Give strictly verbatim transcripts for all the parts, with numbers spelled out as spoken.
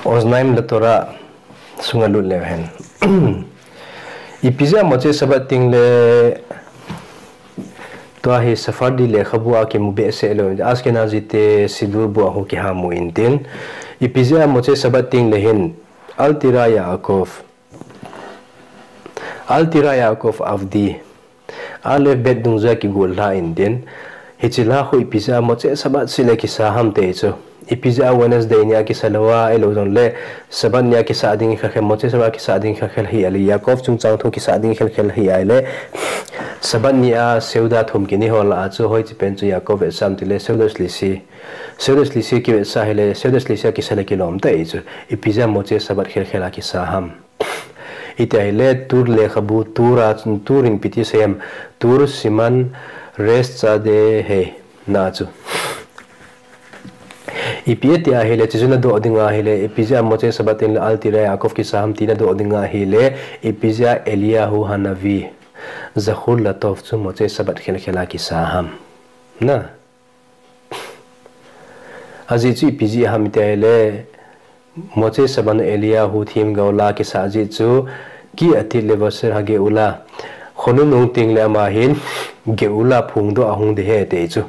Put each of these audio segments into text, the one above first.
Oznaim LaTorah sunga lut leu hen. Ipi jeh a Motzei Shabbat teng le tua hi Sephardi lekhabu a kimu behseh lou. Ashkenazi te Siddur bu a hu kihamu intin. Ipi jeh a Motzei Shabbat teng le hin Al Tira Yaakov. Al Tira Yaakov Avdi. Aleph Bet dungjuia kigol lha intin. Hiche lha khu ipi jeh a Motzei Shabbat seh le kisa ham ti chu. Ipi jeh a Wednesday nia kisa lou a, ahilou jongle Shabbat nia kisa ding khelkhel, Motzei Shabbat kisa ding khelkhel hi ahile, Yaakov chungchang thu kisa ding khelkhel hi ahile, Shabbat nia Seuda thum kini ho lah a chu hoiche pen chu Yaakov vetsah ham tile, Seuda Shlishit. Seuda Shlishit kivetsah ahile, Seuda Shlishit a kisa le kilom tai chu. Ipi jeh a Motzei Shabbat khelkhel a kisa ham. Iti ahile Tur lekhabu, Tur a chun, Tur in ipi ti asei em, Tur Siman Resh Tzadeh Hei na chu. Ipi ati ahile, chuchu nadoh ding ahile, ipi jeh a Motzei Shabbat teng le Al Tira Yaakov kisa ham ti nadoh ding ahile, ipi jeh a Eliyahu Hanavi, Zachor Latov chu Motzei Shabbat khelkhel a kisa ham. Na. Ajeh chu ipi jeh ham iti ahile, Motzei Shabbat a Eliyahu themgao la kisa jeh chu, Ki Atid Levaser HaGeula. Khonung nung teng le ama hin Geula phongdoh a hung ding ahi ti chu.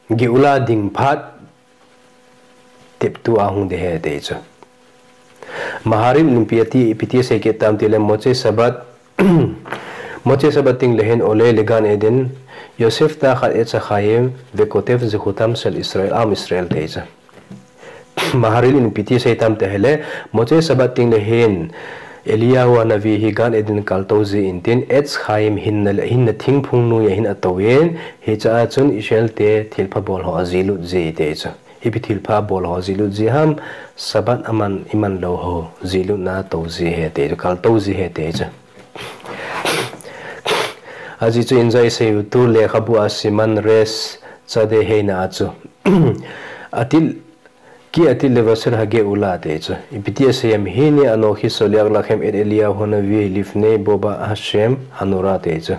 Geula ding phat teptu a hung ding ahi ti chu. Maharal in ipi ati, ipi ti asei kit tam tile Motzei Shabbat, Motzei Shabbat teng le hin Ole le Gan Eden, Yosef tachat Etz HaChaim, Vekotev Zechutam Shel Israel, Am Israel ti chu. Maharal in ipi ti asei tam ti ahile, Motzei Shabbat teng le hin Eliyahu Hanavi hi Gan Eden kaltou ji intin, Etz Chaim hinna le, hinna thingphung noiya hin atou in, hiche a chun Israel te thilpha bol ho ajihlut ji ti chu. Ipi thilpha bol ho jihlut ji ham, Shabbat aman iman lou ho jihlutna tou ji ahi ti chu, kaltou ji ahi ti chu. Ajeh chu in jong isei u Tur lekhabu a Siman Resh Tzadeh Hei na a chu. Atid, Ki Atid Levaser HaGeula ti chu. Ipi ti asei em, Hine Anochi Soleach Lachem Et Eliyahu Hanavi Lifnei Bo Ba Hashem Hanora ti chu.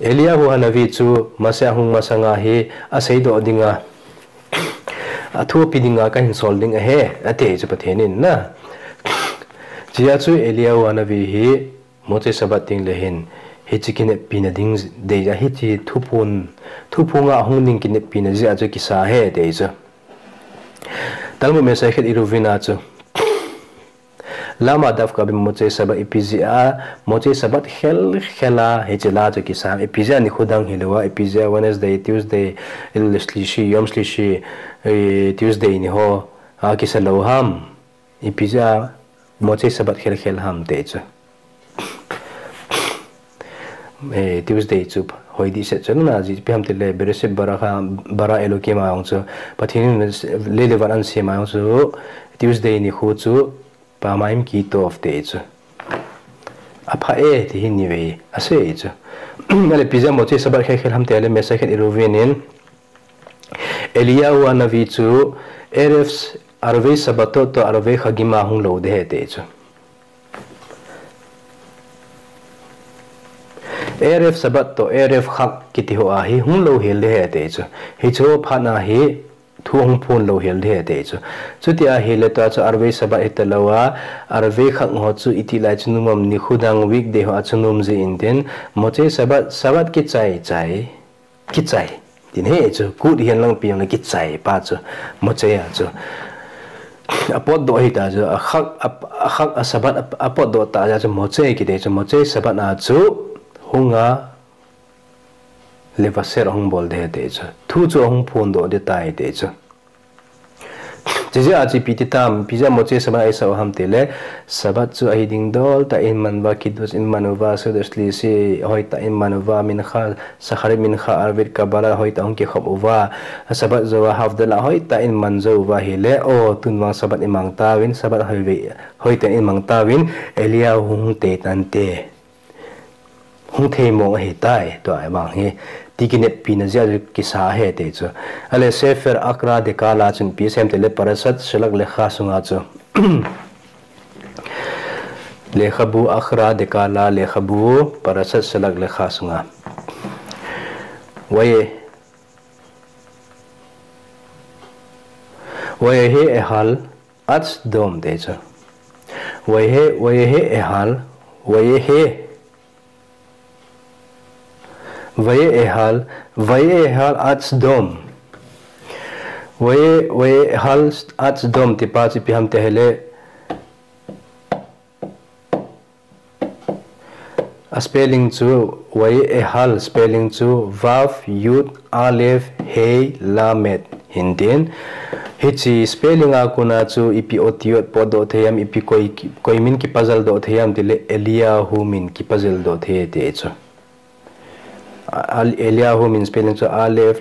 Eliyahu Hanavi chu maseh a hung masanga hi aseidoh dinga, athu ape dinga kahin sol ding ahi, ati chu Pathen in na. Hichea chu Eliyahu Hanavi hi Motzei Shabbat teng le hin hiche kineppina ding dei a hiche thuphon, thuphonga hung ding kineppina jeh a chu kisa ahi ti chu. Talmud Masechet Eruvin a chu. Lama dafka be Motzei Shabbat ipi jeh a, Motzei Shabbat khelkhel a, hiche la chu kisa, ipi jeh a nikho dang hilouva, ipi jeh a Wednesday, Tuesday, Elul Shlishi, Yom Shlishi, eh, Tuesday ni ho, a kisa lou ham, ipi jeh a Motzei Shabbat khelkhel ham ti chu. Eh, Tuesday chu hoi dehset chu na, ipi ham tile, Bereshit bara, bara Elokim a jong chu, Pathen in lei le van asem a jong chu, Tuesday nikho chu, Pamaim ki tov ti chu. Apha e, ti hi ni ve, asei chu. Ale ipi jeh a Motzei Shabbat khelkhel ham tile, Masechet Eruvin in, Eliyahu Hanavi chu, Erev, Arvei Shabbatot toh Arvei Chagim a hung lou ding ahi ti chu. Erev Shabbat toh Erev Chag kiti ho a hi hung lou hel ding ahi ti chu. Hiche ho phat a hi thu hung phon lou hel ding ahi ti chu. Chuti ahile tua chu Arvei Shabbat hita lou a, Arvei Chag ho chu iti lai chu nom am, nikho dang weekday ho a chu nom ji intin, Motzei Shabbat, Shabbat kichai chai. Kichai. Tin hi chu, kut hihen lang pi jong le kichai pa chu, Motzei a chu. Apotdoh hita chu, a Chag, a, a Chag a Shabbat a, apotdoh ta jeh chu Motzei kiti chu, Motzei Shabbat a chu, hunga Levaser ahung bol ding ahi ti chu. Thu chu ahung phondoh ding tai ti chu. Hiche jeh a chu ipi ti tam, ipi jeh a Motzei Shabbat a isah u ham tile, Shabbat chu ahi ding dol tah in man uva, Kiddush in man uva, Seudah Shlishi hoitah in man uva, Mincha, Shacharit Mincha, Arvit Kabbalah hoitah hung kikhop uva, Shabbat jou a Havdalah hoitah in man jou uva ahile, o, tun vang Shabbat imang tauvin, Shabbat hoi ve, hoitah in imang tauvin, Eliyahu hung tei tante. Hung thei mong ahitai, tua ahivang hi. Ti kineppina jeh a chu kisa ahi ti chu. Ale Sefer Akra Dekala chun ipi asei em tile Parashat Shelach Lecha sunga chu. Lekhabu Akra Dekala, Lekhabu Parashat Shelach Lecha sunga. Vaye ויהי היכל עד סדום, תשע. ויהי, ויהי היכל, ויהי. ויהי היכל, ויהי היכל עד סדום. ויהי, ויהי היכל עד סדום, tipa chu ipi ham ti ahile, a spelling chu ויהי היכל, spelling chu ו' י' א' ה' ל' hintin. Hiche spelling a kona chu ipi אותיות potdoh thei ham, ipi koi, koi min kipuzzledoh thei ham tile Eliyahu min kipuzzledoh thei ti chu. A, Eliyahu min spelling chu א' ל'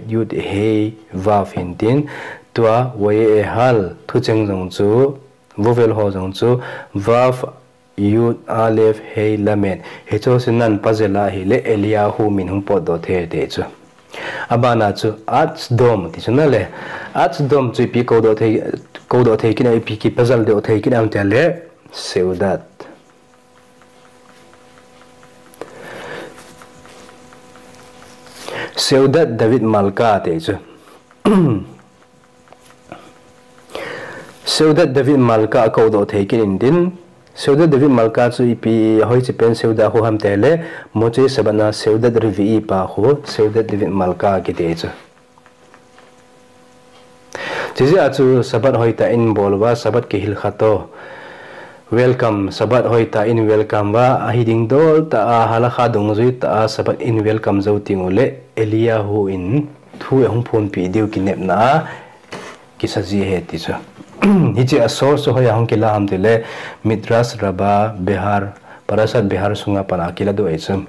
י' ה' ו' hintin. Tua ויהי היכל thucheng jong chu, vowel ho jong chu ו' י' א' ה' ל'. Hichu sina'n puzzle a ahile Eliyahu min hung potdoh thei ti chu. Abana chu עד סדום ti chu nale. עד סדום chu ipi koudoh thei, koudoh thei kit a, ipi kipuzzledoh thei kit ham tile סעודת. סעודת דוד מלכה ti chu. סעודת דוד מלכה koudoh thei kit intin. סעודת דוד מלכה chu ipi hoiche pen סעודה khu ham tile, מוצאי שבת na סעודת רביעי pa khu סעודת דוד מלכה kiti chu. Chujeh a chu Sabbath hoitah in bol uva, Sabbath kihil khat u. Welcome, Sabbath hoitah in welcome uva, ahi dingdol tah a, halakha dungjui tah a, Sabbath in welcome jou teng uleh, Eliyahu in thu ahung phonpeh diu kinepna a, kisa ji ahi ti chu. Hiche a source chu hoiya hung kila ham tile, Midrash Rabbah, Behar, Parashat Behar sunga pat a kiladoh ahi chu.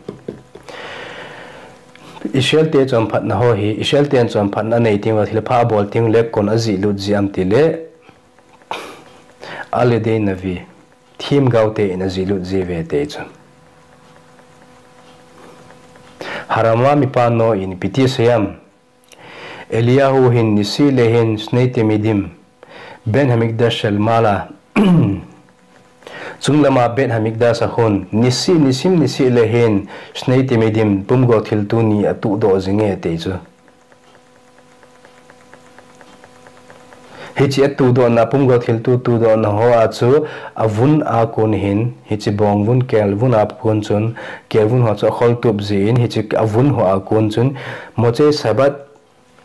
Israel te chonphatna ho hi, Israel ten chonphatna anei teng uva thilpha abol teng uleh koin ajihlut ji ham tile, על ידי נביא, themgao te in ajihlut ji uve ti chu. הרמ"א מפאנו in ipi ti asei ham. אליהו hin niseh le hin שני תמידים, בית המקדש של מעלה, chunglam a בית המקדש a hin niseh, niseh, niseh le hin שני תמידים, pumgo thilto ni atuhdoh jinge ti chu. Hiche atuhdohna, pumgo thilto tuhdohna ho a chu, avun a kon hin, hiche bongvun, kelvun a kon chun, kelvun ho chu akholtup jin, hiche avun ho a kon chun, Motzei Shabbat,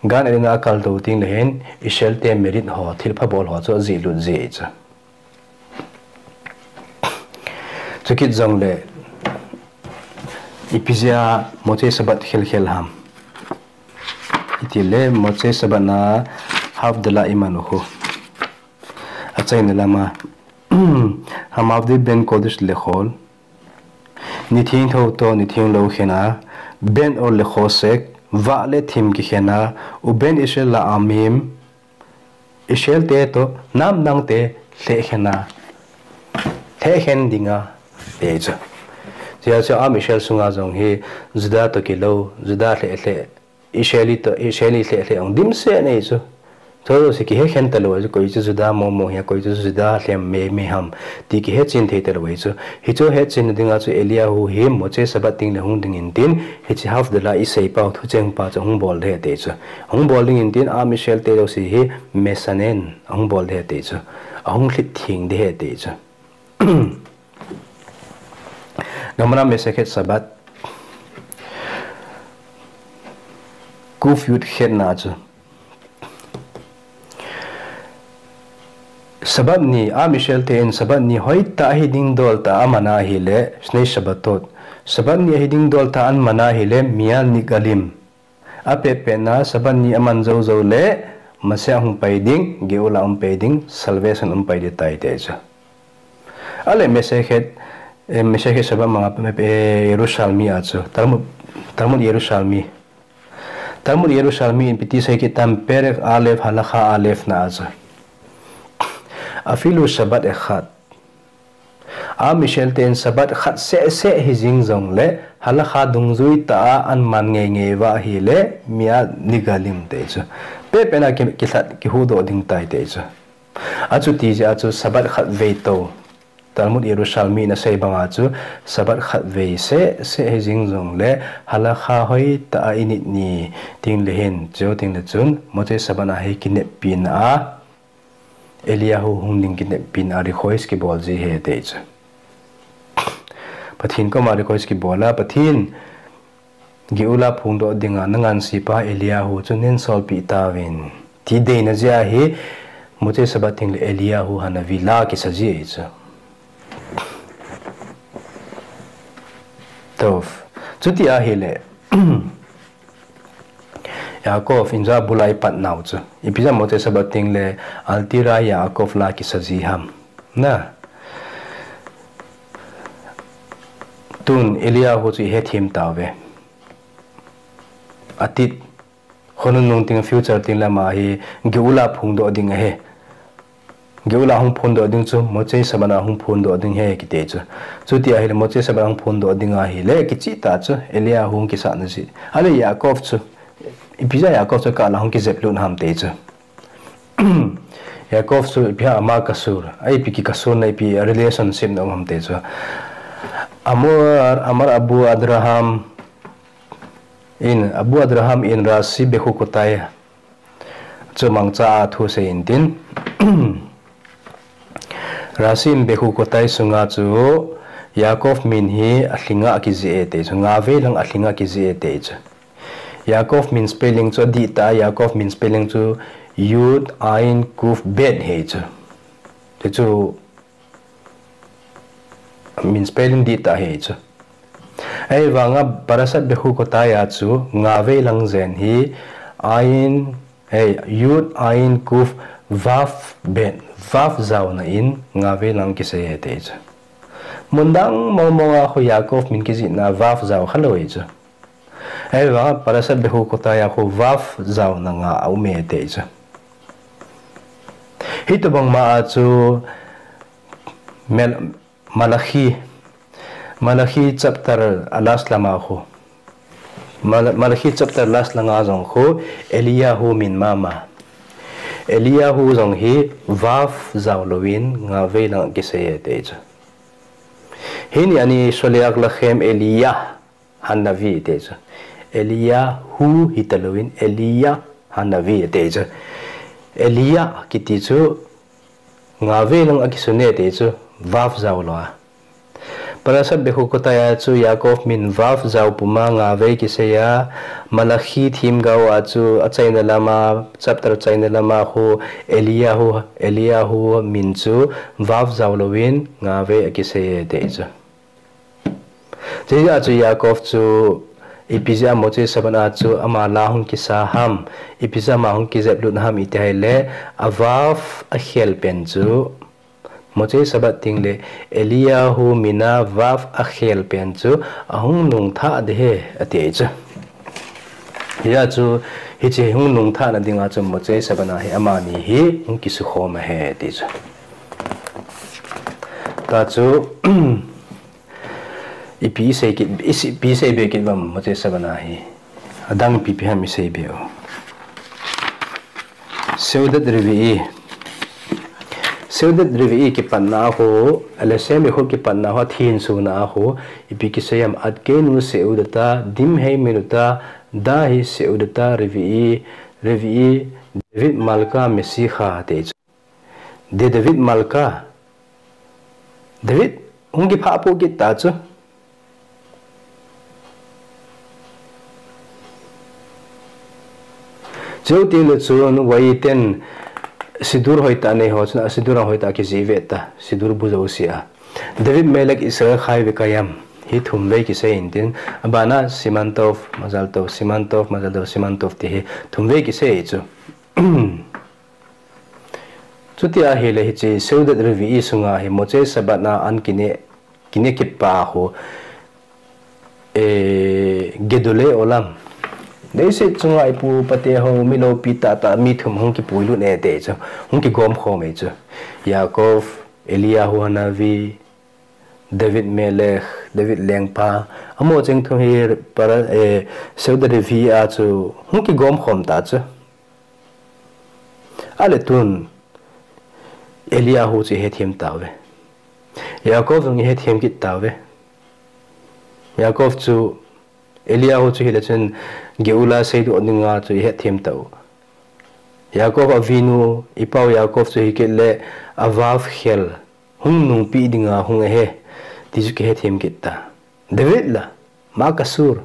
Gan Eden a akaltou teng le hin, Israel te merit ho, thilpha bol ho chu ajihlut ji chu. Chukit jongle, ipi jeh a Motzei Shabbat khelkhel ham. Itile Motzei Shabbat na Havdalah iman u khu. Achaina lama, המבדיל בין קודש לחול, nitheng thou toh nitheng lou khen a, בן אור לחושך, vah le thim kikhen a, ובין ישראל לעמים, Israel te toh, nam dang te, lhehkhen a, lhehkhen dinga, ti chu. Chujeh chun Am Israel sunga jong hi, Juda toh kilou, Juda lhehlheh, Israeli toh, Israeli lhehlheh, hung dimset ahi chu. Chu chu kihekhen talou ahi chu, koi chu Juda momo hi, koi chu Juda lhem meimei ham, ti kihechen thei talou ahi chu. Hichu hetchenna dinga chu Eliyahu hi Motzei Shabbat teng le hung ding intin, hiche Havdalah isei pau thucheng pa chu hung bol ding ahi ti chu. Hung bol ding intin, Am Israel te jouse hi mesanen, ahung bol ding ahi ti chu. Ahung lhit theng ding ahi ti chu. Gemara Masechet Shabbat, Kuf Yud Chet na chu. Shabbat ni, Am Israel ten Shabbat ni hoitah a hiding dol tah a aman ahile, Shnei Shabbatot. Shabbat ni ahiding dol tah a aman ahile, Miyad Nigalim. Apehpehna, Shabbat ni aman jou jou le, Mashiach hung pai ding, Geula hung pai ding, salvation hung pai ding ahi ti chu. Ale Masechet, eh, Masechet Shabbat manga, eh, Yerushalmi a chu. Talmud, Talmud Yerushalmi. Talmud Yerushalmi in ipi ti asei kit tam, Perek Aleph, Halakha Aleph na a chu. Afilu Shabbat echad. Am Israel ten Shabbat khat seh seh hijing jongle, Halakha dungjui tah a aman ngeingei uva ahile, Miyad Nigalim ti chu. Pehpehna ki, kilhat kihuhdoh ding ahi ti chu. Achuti jeh a chu Shabbat khatvei toh. Talmud Yerushalmi in asei banga chu, Shabbat khatvei seh seh hijing jongle, Halakha hoitah a init ni teng le hin, chu teng le chun, Motzei Shabbat a hi kineppina a, Eliyahu hung ding kinepin a request kibol ji ahi ati chu. Pathen koma request kibol a, Pathen, Geula phongdoh dinga na ngansipa Eliyahu chu nei solpeh tauvin, ti deina jeh ahi, Motzei Shabbat teng le Eliyahu Hanavi la kisa ji ahi chu. Tov. Chuti ahile, Yaakov in ja bulai pat nau chu. Ipi jeh a Motzei Shabbat teng le Altir a Yaakov la kisa ji ham. Na. Tun Eliyahu chu ihethem tauve. Atit. Khonung nung teng future teng le ama hi Geula phongdoh ding ahi. Geula hung phondoh ding chu, Motzei Shabbat a hung phondoh ding ahi kiti chu. Chuti ahile Motzei Shabbat a hung phondoh ding ahile, kicheh tah chu, Eliyahu hung kisahna jeh. Ahile Yaakov chu, ipi jeh a Yaakov chu kah la hung kijep lut ham ti chu. Yaakov chu ipi ham ama kasur, a ipi kikasur na ipi relationship na um ham ti chu. אמר, אמר אבו אדרהם, in, אבו אדרהם in Rashi בחוקותי. Chu mangcha a thu sei intin. Rashi in בחוקותי sunga chu Yaakov min hi alhinga kijih e ti chu, nga vei lang alhinga kijih e ti chu. Yaakov min spelling chu adih tah, Yaakov min spelling chu Yud Ayin Kuf Bet ahi chu. Ti chu min spelling dih tah ahi chu. Ahivanga Parashat Bechukotai a chu nga vei lang jen hi Ayin, hei, Yud Ayin Kuf Vav Bet, Vav jaona in nga vei lang kisei ahi ti chu. Mun dang mong mong a khu Yaakov min kijihna Vav jao khalou ahi chu. Ahivanga Parashat Bechukotai a khu Vav jaona nga a um e ti chu. Hitobang ma a chu Mel-, Malachi, Malachi chapter a last lama khu. Mal-, Malachi chapter last langa jong khu Eliyahu min mama. Eliyahu jong hi Vav jao louvin nga vei lang kisei e ti chu. Hineni ani Sholeach Lachem Eliyah Hanavi ti chu. Eliyahu hita louvin Eliyah Hanavi ti chu. Eliyah kiti chu nga vei lang akisun e ti chu, Vav jao lou a. Parashat Bechukotai a chu Yaakov min Vav jao puma nga vei kisei a, Malachi themgao a chu achaina lama, chapter chaina lama khu Eliyahu, Eliyahu min chu Vav jao louvin nga vei akisei e ti chu. Chuti a chu Yaakov chu ipi jeh a Motzei Shabbat a chu ama la hung kisa ham, ipi jeh a ama hung kijep lut ham iti ahile, a Vav akhel pen chu, Motzei Shabbat teng le Eliyahu min a Vav akhel pen chu ahung nungthah ding ahi ati chu. Hia chu hiche hung nungthahna dinga chu Motzei Shabbat a hi amani hi hung kisukhom ahi ti chu. Ta chu Ipi isei kit, isi-, ipi isei be kit uvam Motzei Shabbat a hi. Adang ipi ipi ham isei be u. Seudat Revi'i. Seudat Revi'i kipatna a khu, Leshem Yehud kipatna a khu, athin suna a khu, ipi kisei ham Adkeinu Seudata, Dimheimenu Ata, Dahi Seudata, Revi'i, Revi'i, David Malka Mesicha, ti chu. De David Malka. David, hung kiphah pou kit ta chu. Chuteng le chun, Vayiten, Siddur hoitah nei ho chun, a Siddur a hoitah kijih ve ta, Siddur bu jouse a. David Melech Israel Chai Vekayem, hi thum vei kisei intin, abana Siman Tov, Mazal Tov, Siman Tov, Mazal Tov, Siman Tov ti hi thum vei kisei chu. Chuti ahile hiche Seudat Revi'i sunga hi Motzei Shabbat a an kine, kine kit pa khu, eh, Gedolei Olam. Leiset chunga ipu ipa te ho mi loupi tah tah mi thum hung kipuilut e ti chu, hung kigom khom e chu. Yaakov, Eliyahu Hanavi, David Melech, David lengpa, amaho cheng thum hi para, eh, Seudat Revi'i a chu hung kigom khom ta chu. Ahile tun Eliyahu chu ihethem tauve. Yaakov jong ihethem kit tauve. Yaakov chu Eliyahu chu hile chun Geula seidoh dinga chu ihethem tau. Yaakov avinu, ipau Yaakov chu hikit le, avav khel, hung nungpi dinga hung ahi, ti chu kihethem kit ta. David la, ma kasur.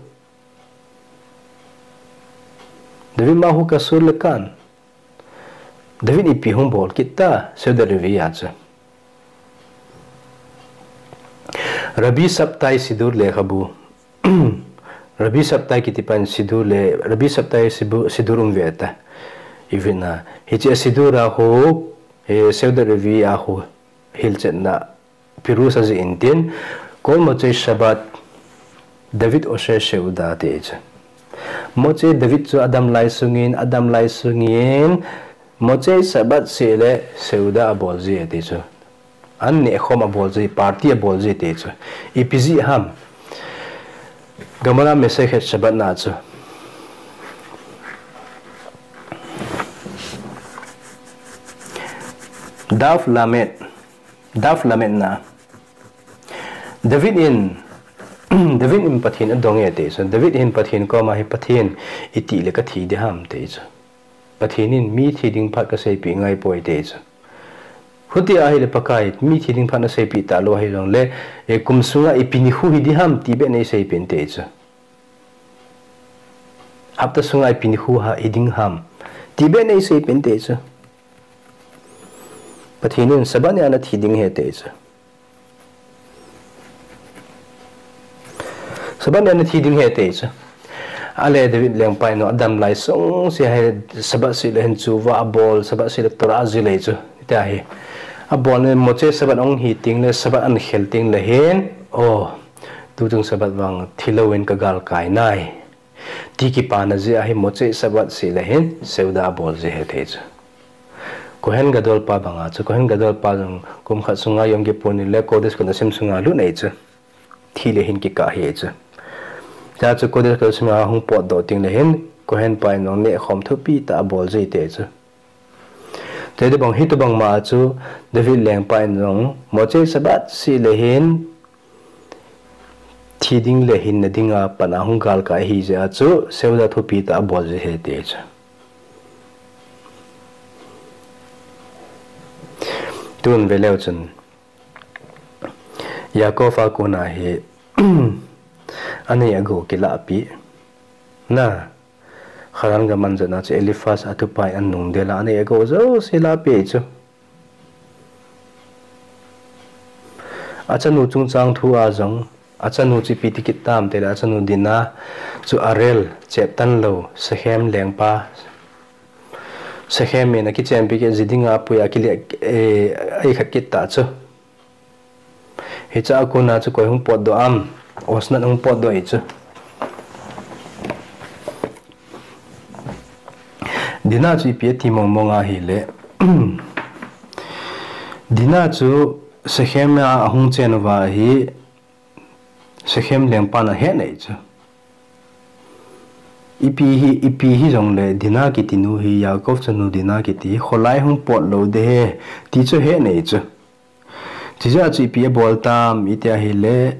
David ma hu kasur le kan. David ipi hung bol kit ta, Seudat Revi'i a chu. Rabbi Sabtai Siddur lekhabu. Rabbi Sabtai kiti pan Siddur le, Rabbi Sabtai Sibu-, Siddur um ve ta. Ivin a. Hiche Siddur a hu, eh, Seudat Revi'i a hu. Hilchetna Pirush ajih in tin, Kol Motzei Shabbat, David Oseh Seuda ti chu. Motzei David chu adam lai sungin, adam lai sungin, Motzei Shabbat seh le Seuda abol ji ti chu. An nehkhom abol ji, party abol ji ti chu. Ipi jeh ham. Gemara Masechet Shabbat na chu. Daf Lamed. Daf Lamed na. David in, David in Pathen adong e ti chu. David hin Pathen koma hi Pathen iti le kathi ding ham ti chu. Pathen in mi thi ding phat kaseipeh ngai poi ti chu. Huti ahile Pakai mi thi ding phat naseipeh talou hijongle, e kum sunga ipi nikho hi ding ham ti beh neiseipeh in ti chu. Hapta sunga ipi nikho hi ding ham ti beh neiseipeh in ti chu. Pathen in Sabbath nia nathi ding ahi ti chu. Sabbath nia nathi ding ahi ti chu. Ale David lengpa in adam lai sung seh hi Sabbath seh le hin tshuva abol, Sabbath seh le Torah ajih le chu. Tia hi. Abol le Motzei Shabbat ahung hi teng le Sabbath ahin khel teng le hin. O, tuchung Sabbath vang thilou in kagalkai nai. Ti kipana jeh ahi Motzei Shabbat seh le hin Seuda abol ji ahi ti chu. Kohen Gadol pa banga chu, Kohen Gadol pa jong kum khat sunga Yom Kippur ni le Kodesh Kodashim sunga lut ahi chu. Thi le hin kikah ahi chu. Tia chu Kodesh Kodashim a hung potdoh teng le hin, Kohen pa in jong nehkhom thupi tah abol ji ti chu. Tei tobang, hitobang ma chu, David lengpa in jong, Motzei Shabbat seh le hin, thi ding le hinna dinga pan ahung galkai ahi jeh a chu, Seuda thupi tah abol ji ahi ti chu. Tun ve leu chun, Yaakov a kona hi, anei agou kilahpi. Na, Haran gam ahin jotna chu Eliphaz a tupa in anung del a, anei agou jouse lahpi chu. Achanu chungchang thu a jong, achanu chu ipi ti kit tam tile, achanu Dinah chu Arel, cheptan lou, Shechem lengpa. Shechem in akichenpi kit ji dinga apui a kile, eh, ahi khat kit ta chu. Hiche a kona chu koi hung potdoh am, Osnat hung potdoh ahi chu. Dinah chu ipi ati mong mong ahile. Dinah chu Shechem a ahung chen uva hi Shechem lengpan ahet ahi chu. Ipi hi, ipi hijongle Dinah kiti nu hi Yaakov chanu Dinah kiti hi kholai hung pot lou ding ahi ti chu ahet ahi chu. Chujeh a chu ipi abol tam iti ahile,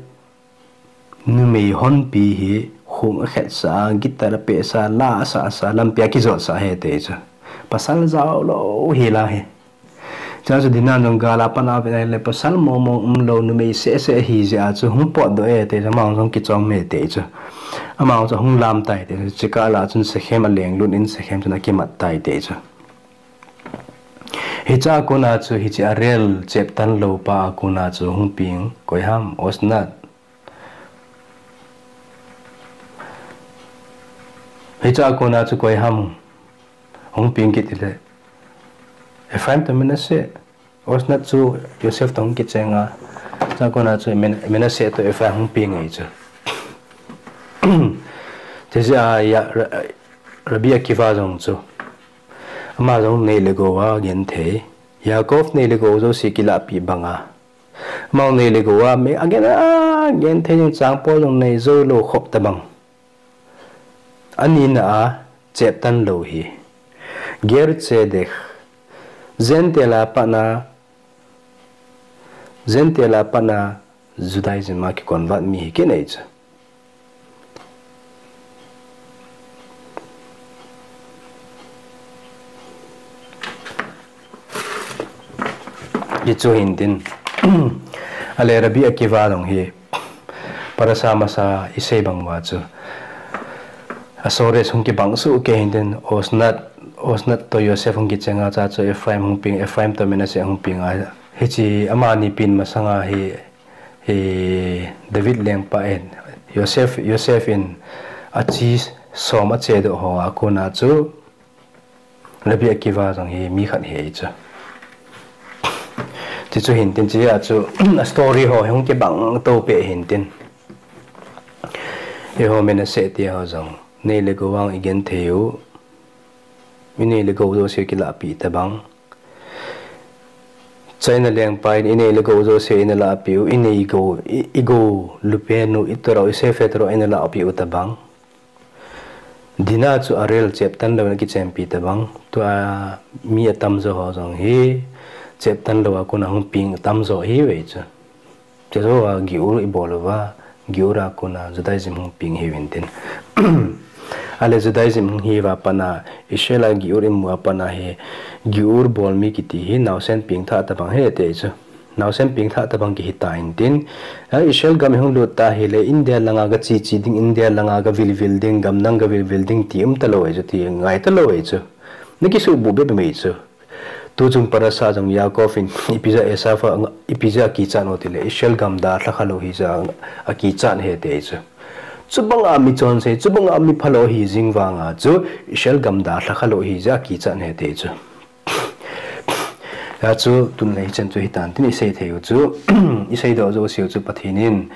numei honpi hi khong akhetsah a, guitar apehsah, la asahsah, lampi a kijotsah ahi ti chu. Pasal jaolou hi la hi. Chua chu Dinah jong gal a pan avet ahile, pasal mong mong umlou, numei seh seh ahi jeh a chu hung potdoh e ti chu, ama jong kichom e ti chu. Ama jong hung lam tai ti chu, chukah lah chun Shechem alenglut in Shechem chun akimat tai ti chu. Hiche a kona chu, hiche Arel cheptan lou pa a kona chu hung peng koi ham, Osnat. Hiche a kona chu koi ham hung peng kit tile, Ephraim toh Manasseh, Osnat chu Joseph toh hung kicheng a, hiche a kona chu Men-, Manasseh toh Ephraim hung peng ahi chu. Chujeh a, ya, Ra-, Rabbi Akiva jong chu, ama jong nei le gou a genthei, Yaakov nei le gou jouse kilahpi banga, ama jong nei le gou a, mi agen a, genthei jong changpol jong nei jou lou khop tobang. Anina a cheptan lou hi, Ger Tzedek, Gentile a pat a, Gentile a pat a Judaism a kiconvert mi hi kit ahi chu. Hichu hintin. Ale Rabbi Akiva jong hi parasha masa isei bang uva chu, Azores hung kibang soh kei hintin, Oznat, Oznat toh Yosef hung kicheng a, chuche chu Ephraim hung peng, Ephraim toh Manasseh hung peng a. Hiche amani pen masanga hi, hi David lengpa in, Yosef, Yosef in achi som achedoh ho a kona chu Rabbi Akiva jong hi mi khat ahi chu. Chuche chu hintin, chuche a chu a story ho hung kibang to peh hintin. Eiho Manasseh te ho jong nei le gou vang igenthei u, inei le gou jouse kilahpeh tabang. China lengpa in inei le gou jouse eina lahpeh u, inei gou, i, igou lupen u, itorou, isefet torou eina lahpeh u tabang. Dinah chu arel cheptan louna kichenpi tabang. Tua mi atamjo ho jong hi cheptan lou a kona hung peng atamjo hiuve chu. Chujou a giur ibol uva, giur a kona Judaism hung peng hiu hintin. Ale Judaism hung hi uva patna, Israel a giur imu a patna hi, giur bol mi kiti hi naosen pengthah tabang ahi ti chu. Naosen pengthah tabang kihi ta hintin. A Israel gam ihung lut ta hile, India langa gache che ding, India langa gavilvil ding, gamdang gavilvil ding ti umtalou ahi chu, ti ngai talou ahi chu. Nakisuhbuh bep mai chu. Tuchung parasha jong Yaakov in ipi jeh a Esav a, ipi jeh a akichat u tile, Israel gam dalha khalou hijeh a akichat ahi ti chu. Chubanga mi chonse, chubanga mi phalou ahi jing vanga chu Israel gam dalha khalou hijeh a akichat ahi ti chu. Hichu tun le hichan chu hitan tin isei thei u chu, iseidoh jouse u chu Pathen in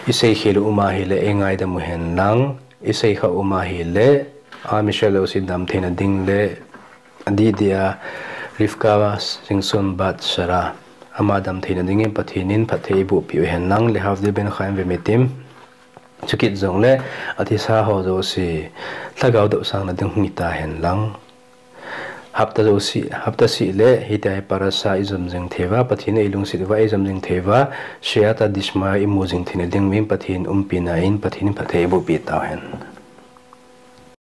iseikhel u um ahile eingaidam u hen lang, iseikha um ahile, Am Israel jouse damtheina ding le, adih dia Rivka Singson bat Sarah, ama damtheina dingin Pathen in phatthei eibohpeh u hen lang, Lehavdil ben Chaim vemetim, chukit jongle athisa ho jouse lhagao dopsangna ding hung hita hen lang. Hapta jouse, hapta seh le hitia hi parasha ijom jing thei uva, Pathen in eilungset uva ijom jing thei uva, siyata dishmaya imu jing theina dingin Pathen umpina in Pathen in phatthei eibohpeh tau hen.